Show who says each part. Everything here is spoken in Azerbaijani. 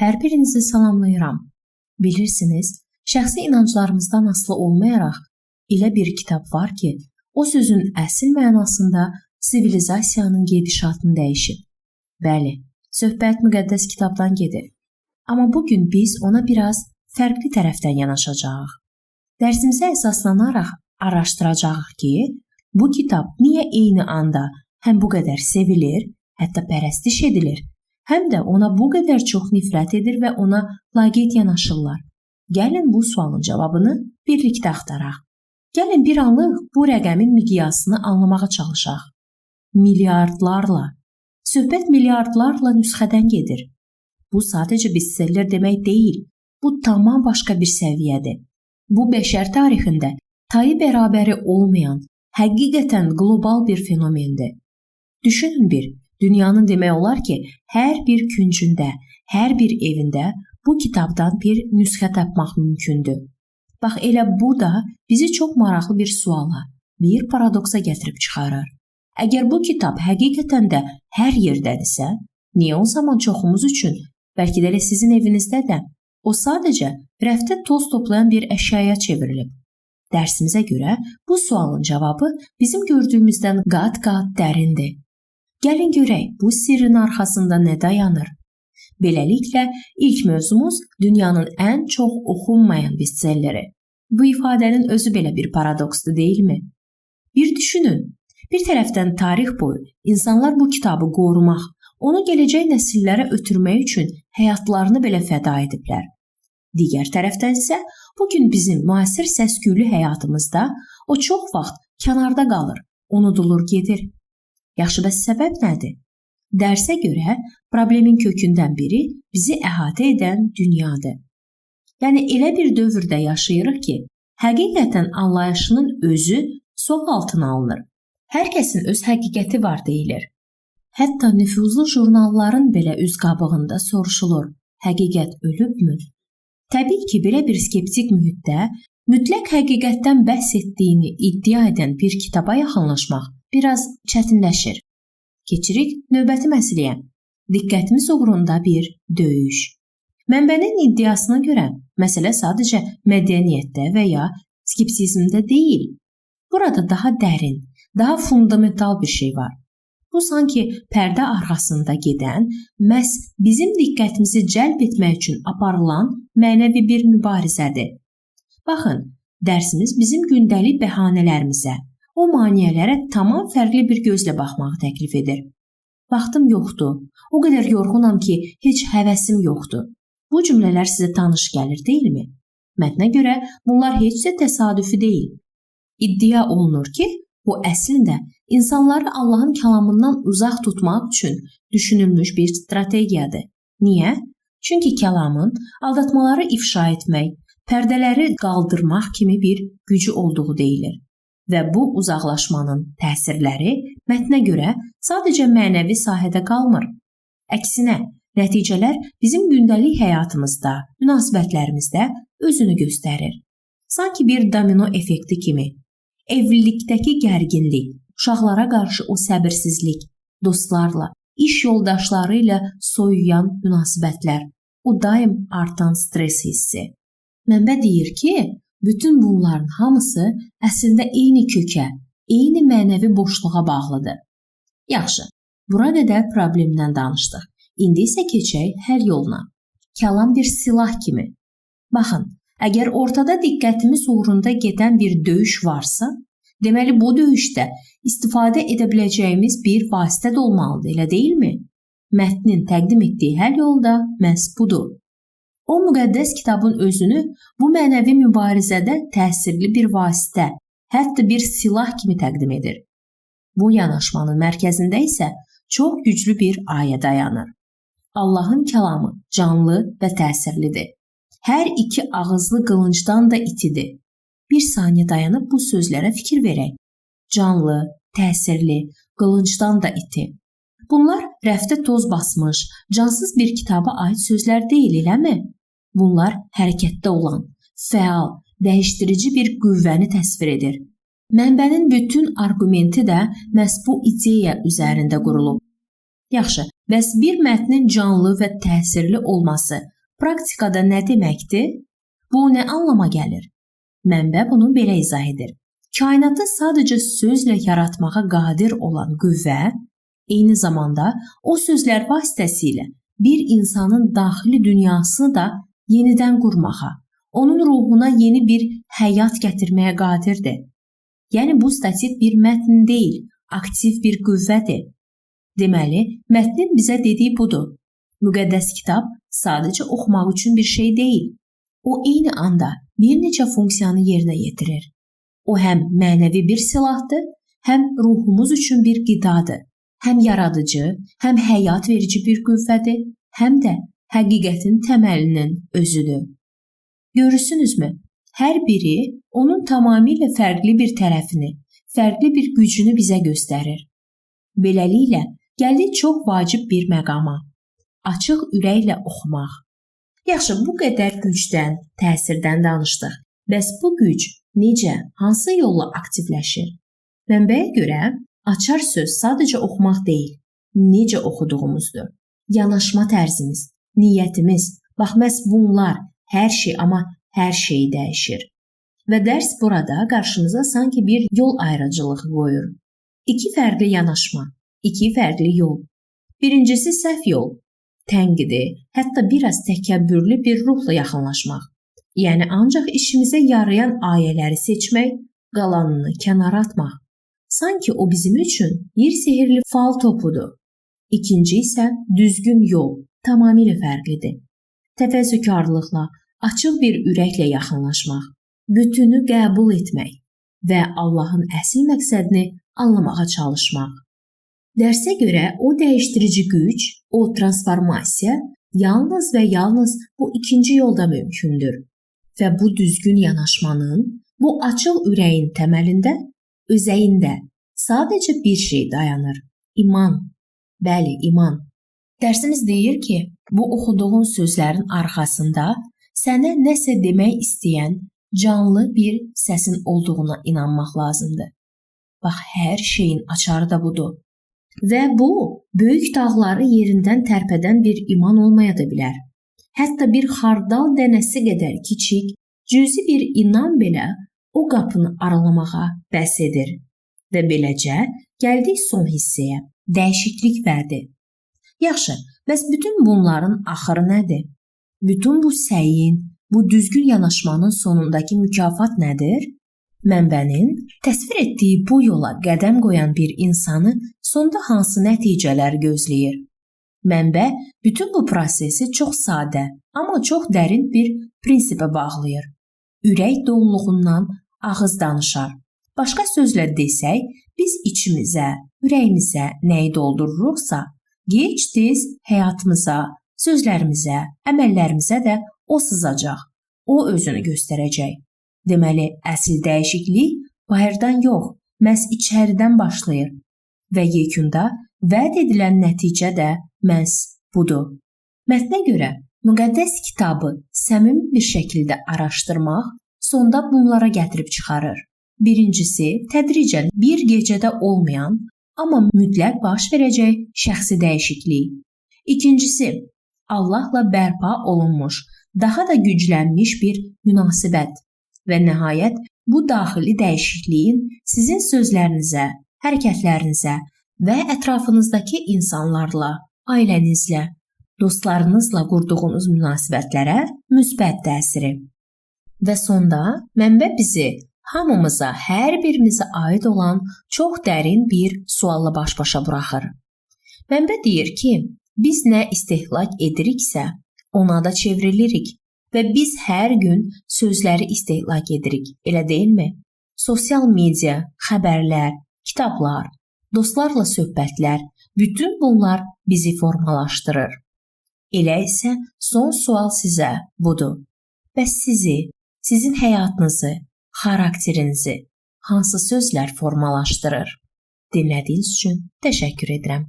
Speaker 1: Hər birinizi salamlayıram. Bilirsiniz, şəxsi inanclarımızdan asılı olmayaraq elə bir kitab var ki, o sözün əsl mənasında sivilizasiyanın gedişatını dəyişib. Bəli, söhbət müqəddəs kitabdan gedir. Amma bu gün biz ona biraz fərqli tərəfdən yanaşacağıq. Dərsimizə əsaslanaraq araşdıracağıq ki, bu kitab niyə eyni anda həm bu qədər sevilir, hətta pərəstiş edilir, həm də ona bu qədər çox nifrət edir və ona laqeyd yanaşırlar. Gəlin bu sualın cavabını birlikdə axtaraq. Gəlin bir anlıq bu rəqəmin miqyasını anlamağa çalışaq. Milyardlarla. Söhbət milyardlarla nüsxədən gedir. Bu sadəcə bestseller demək deyil. Bu tamam başqa bir səviyyədir. Bu bəşər tarixində tayı bərabəri olmayan, həqiqətən qlobal bir fenomendir. Düşünün bir, dünyanın demək olar ki, hər bir küncündə, hər bir evində bu kitabdan bir nüsxə tapmaq mümkündür. Bax elə bu da bizi çox maraqlı bir suala, bir paradoksa gətirib çıxarır. Əgər bu kitab həqiqətən də hər yerdədirsə, niyə o zaman çoxumuz üçün, bəlkə də elə sizin evinizdə də, o sadəcə rəfdə toz toplayan bir əşyaya çevrilib? Dərsimizə görə bu sualın cavabı bizim gördüyümüzdən qat-qat dərindir. Gəlin görək bu sirrin arxasında nə dayanır? Beləliklə, ilk mövzumuz dünyanın ən çox oxunmayan bestselleri. Bu ifadənin özü belə bir paradoksdur, deyilmi? Bir düşünün. Bir tərəfdən tarix boyu insanlar bu kitabı qorumaq, onu gələcək nəsillərə ötürmək üçün həyatlarını belə fəda ediblər. Digər tərəfdən isə bu gün bizim müasir səs-küylü həyatımızda o çox vaxt kənarda qalır, unudulur gedir. Yaxşı, bəs səbəb nədir? Dərsə görə problemin kökündən biri bizi əhatə edən dünyadır. Yəni elə bir dövrdə yaşayırıq ki, həqiqətən anlayışının özü sual altına alınır. Hər kəsin öz həqiqəti var deyilir. Hətta nüfuzlu jurnalların belə üz qabığında soruşulur: həqiqət ölübmü? Təbii ki, belə bir skeptik mühitdə mütləq həqiqətdən bəhs etdiyini iddia edən bir kitaba yaxınlaşmaq biraz çətinləşir. Keçirik növbəti məsələyə. Diqqətimiz uğrunda bir döyüş. Mənbənin iddiasına görə məsələ sadəcə mədəniyyətdə və ya skeptizmdə deyil. Burada daha dərin, daha fundamental bir şey var. Bu sanki pərdə arxasında gedən, məhz bizim diqqətimizi cəlb etmək üçün aparılan mənəvi bir mübarizədir. Baxın, dərsimiz bizim gündəlik bəhanələrimizə, o maneələrə tamam fərqli bir gözlə baxmağı təklif edir. Vaxtım yoxdur. O qədər yorğunam ki, heç həvəsim yoxdur. Bu cümlələr sizə tanış gəlir, deyilmi? Mətnə görə bunlar heç də təsadüfi deyil. İddia olunur ki, bu əslində insanları Allahın kəlamından uzaq tutmaq üçün düşünülmüş bir strategiyadır. Niyə? Çünki kəlamın aldatmaları ifşa etmək, pərdələri qaldırmaq kimi bir gücü olduğu deyilir. Və bu uzaqlaşmanın təsirləri mətnə görə sadəcə mənəvi sahədə qalmır. Əksinə, nəticələr bizim gündəlik həyatımızda, münasibətlərimizdə özünü göstərir. Sanki bir domino effekti kimi. Evlilikdəki gərginlik, uşaqlara qarşı o səbirsizlik, dostlarla, iş yoldaşları ilə soyuyan münasibətlər, o daim artan stres hissi. Mənbə deyir ki, bütün bunların hamısı əslində eyni kökə, eyni mənəvi boşluğa bağlıdır. Yaxşı, bura qədər problemdən danışdıq. İndi isə keçək həll yoluna. Kəlam bir silah kimi. Baxın, əgər ortada diqqətimiz uğrunda gedən bir döyüş varsa, deməli bu döyüşdə istifadə edə biləcəyimiz bir vasitə də olmalıdır, elə deyilmi? Mətnin təqdim etdiyi həll yolu da məhz budur. O müqəddəs kitabın özünü bu mənəvi mübarizədə təsirli bir vasitə, hətta bir silah kimi təqdim edir. Bu yanaşmanın mərkəzində isə çox güclü bir ayə dayanır. Allahın kəlamı canlı və təsirlidir. Hər iki ağızlı qılıncdan da itidir. Bir saniyə dayanıb bu sözlərə fikir verək. Canlı, təsirli, qılıncdan da iti. Bunlar rəfdə toz basmış, cansız bir kitaba aid sözlər deyil, eləmi? Bunlar hərəkətdə olan, fəal, dəyişdirici bir qüvvəni təsvir edir. Mənbənin bütün arqumenti də məhz bu ideya üzərində qurulub. Yaxşı, bəs bir mətnin canlı və təsirli olması Praktikada nə deməkdir? Bu nə anlama gəlir? Mənbə bunu belə izah edir. Kainatı sadəcə sözlə yaratmağa qadir olan qüvvə, eyni zamanda o sözlər vasitəsilə bir insanın daxili dünyasını da yenidən qurmağa, onun ruhuna yeni bir həyat gətirməyə qadirdir. Yəni bu statik bir mətn deyil, aktiv bir qüvvədir. Deməli, mətnin bizə dediyi budur. Müqəddəs kitab sadəcə oxumaq üçün bir şey deyil. O eyni anda bir neçə funksiyanı yerinə yetirir. O həm mənəvi bir silahdır, həm ruhumuz üçün bir qidadır, həm yaradıcı, həm həyat verici bir qüvvədir, həm də həqiqətin təməlinin özüdür. Görürsünüzmü? Hər biri onun tamamilə fərqli bir tərəfini, fərqli bir gücünü bizə göstərir. Beləliklə, gəldik çox vacib bir məqama. Açıq ürəklə oxumaq. Yaxşı, bu qədər gücdən, təsirdən danışdıq. Bəs bu güc necə, hansı yolla aktivləşir? Mənbəyə görə açar söz sadəcə oxumaq deyil, necə oxuduğumuzdur. Yanaşma tərzimiz, niyyətimiz, bax məhz bunlar hər şey, amma hər şeyi dəyişir. Və dərs burada qarşımıza sanki bir yol ayrıcılığı qoyur. İki fərqli yanaşma, iki fərqli yol. Birincisi səhv yol, tənqidi, hətta biraz təkəbbürlü bir ruhla yaxınlaşmaq. Yəni ancaq işimizə yarayan ayələri seçmək, qalanını kənara atmaq. Sanki o bizim üçün bir sehirli fal topudur. İkinci isə düzgün yol, tamamilə fərqlidir. Təvəzzökarlıqla, açıq bir ürəklə yaxınlaşmaq, bütünü qəbul etmək və Allahın əsl məqsədini anlamağa çalışmaq. Dərsə görə o dəyişdirici güc, o transformasiya yalnız və yalnız bu ikinci yolda mümkündür. Və bu düzgün yanaşmanın, bu açıq ürəyin təməlində, özəyində sadəcə bir şey dayanır: İman. Bəli, iman. Dərsimiz deyir ki, bu oxuduğun sözlərin arxasında sənə nəsə demək istəyən canlı bir səsin olduğuna inanmaq lazımdır. Bax, hər şeyin açarı da budur. Və bu, böyük dağları yerindən tərpədən bir iman olmaya da bilər. Hətta bir xardal dənəsi qədər kiçik, cüzi bir inan belə o qapını aralamağa bəs edir. Və beləcə gəldik son hissəyə, dəyişiklik vədi. Yaxşı, bəs bütün bunların axırı nədir? Bütün bu səyin, bu düzgün yanaşmanın sonundakı mükafat nədir? Mənbənin təsvir etdiyi bu yola qədəm qoyan bir insanı sonda hansı nəticələr gözləyir? Mənbə bütün bu prosesi çox sadə, amma çox dərin bir prinsipə bağlayır. Ürək doluluğundan ağız danışar. Başqa sözlə desək, biz içimizə, ürəyimizə nəyi doldururuqsa, gec-tez həyatımıza, sözlərimizə, əməllərimizə də o sızacaq, o özünü göstərəcək. Deməli, əsl dəyişiklik bayırdan yox, məhz içəridən başlayır və yekunda vəd edilən nəticə də məhz budur. Mətnə görə müqəddəs kitabı səmimi bir şəkildə araşdırmaq sonda bunlara gətirib çıxarır. Birincisi, tədricən bir gecədə olmayan, amma mütləq baş verəcək şəxsi dəyişiklik. İkincisi, Allahla bərpa olunmuş, daha da güclənmiş bir münasibət və nəhayət bu daxili dəyişikliyin sizin sözlərinizə, hərəkətlərinizə və ətrafınızdakı insanlarla, ailənizlə, dostlarınızla qurduğunuz münasibətlərə müsbət təsiri. Və sonda mənbə bizi hamımıza, hər birimizə aid olan çox dərin bir sualla baş-başa buraxır. Mənbə deyir ki, biz nə istehlak ediriksə, ona da çevrilirik və biz hər gün sözləri istehlak edirik, elə deyilmi? Sosial media, xəbərlər, kitablar, dostlarla söhbətlər, bütün bunlar bizi formalaşdırır. Elə isə son sual sizə budur. Bəs sizi, sizin həyatınızı, xarakterinizi hansı sözlər formalaşdırır? Dinlədiyiniz üçün təşəkkür edirəm.